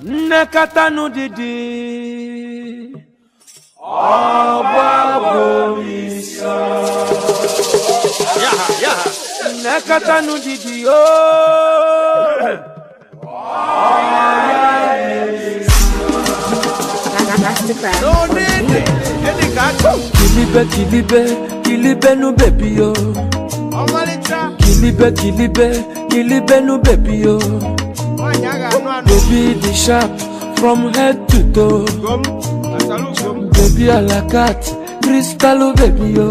Nnekọta n'ụdịdị nnekọta n'ụdịdị ooo. Kilibe kilibe kilibe nu baby yo. Kilibe kilibe kilibe nu baby yo. Baby the sharp from head to toe. Baby a la cat, crystal baby yo.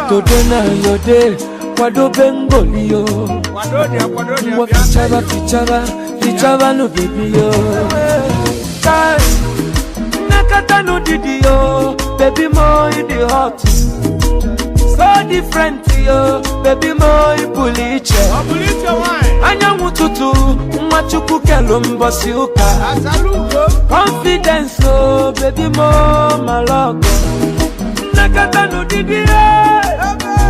Today na your day, kwado bengoli yo. Mwa fichaba fichaba fichaba no baby yo. Nakata no didi yo, baby mo in the hot. So different yo, baby mo ipuliche. Anyanwụ tutu, nwachukwu kelu mbọsị ụka. Confidence oh, baby mo malọgọ. Nakata no didi yo,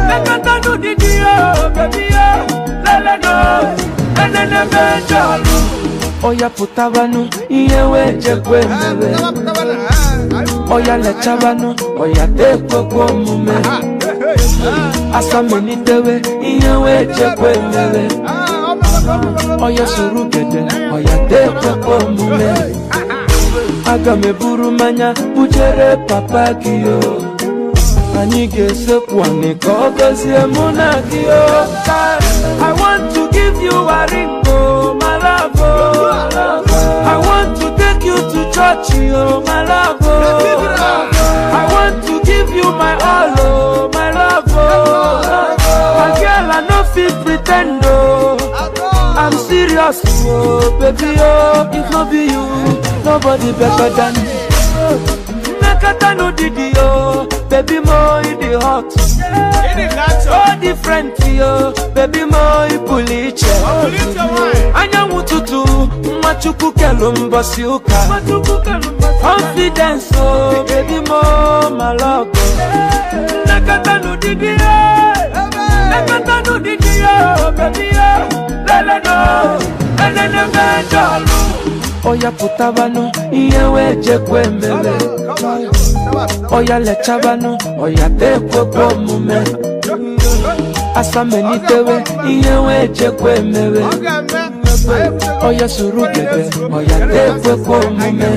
nakata no didi yo, baby yo, lele no, enene mejọlụ. Oya pụtabanụ, ihe wee jekwe mere. Oya lechabanụ, oya tekwekwe omume. Asamelitewe, ihe wee jekwe mere. Oya soro gede, oya tekwekwe omume. Aga m eburu mmanya bujere papa gị o. Anyị ga-esekwu anị ka ọ gọzie mụ na gị o. I want to give you a ring, oh, my love, oh. I want to take you to church, oh, my love, oh. I want to give you my all, oh, my love, oh. My girl, I no fit pretend, oh. I'm serious, oh, baby, oh. If no be you, nobody better than me. Nakata no didi, oh, baby, mo in the hot. So different, yo, baby, mo ipuliche. Anyanwụ tutu, nwachukwu kelu mbọsị ụka. Confidence, oh, baby, mo malọgọ. Nakata no didi, yo, nakata no didi, yo, baby, yo, lele no, enene mejọlụ. Oya pụtabanụ, ihe wee jekwe mere. Oya lechabanụ, oya tekwekwe omume. Asamelitewe, ihe wee jekwe mere. Oya soro gede, oya tekwekwe omume.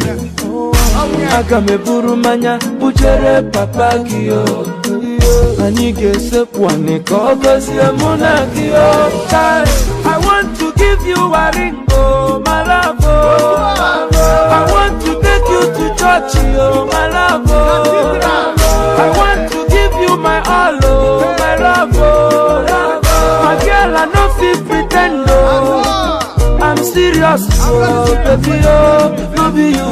Aga m eburu mmanya bujere papa gị o. Anyị ga-esekwu anị ka ọ gọzie mụ na gị o. I want to give you a ring, oh, my love, oh. I want to take you to church, oh, my love, oh. I want to give you my all, oh, my love, oh. My girl, I no fit pretend, oh. I'm serious, oh, baby, oh, no be you,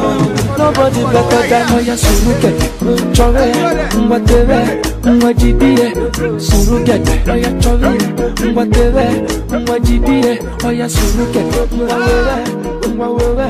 nobody better than Oya surugede, chore, ngwa tere, ngwa jidie, surugede, oya chore, ngwa tere, ngwa jidie, oya surugede, ngwa wewe, ngwa wewe.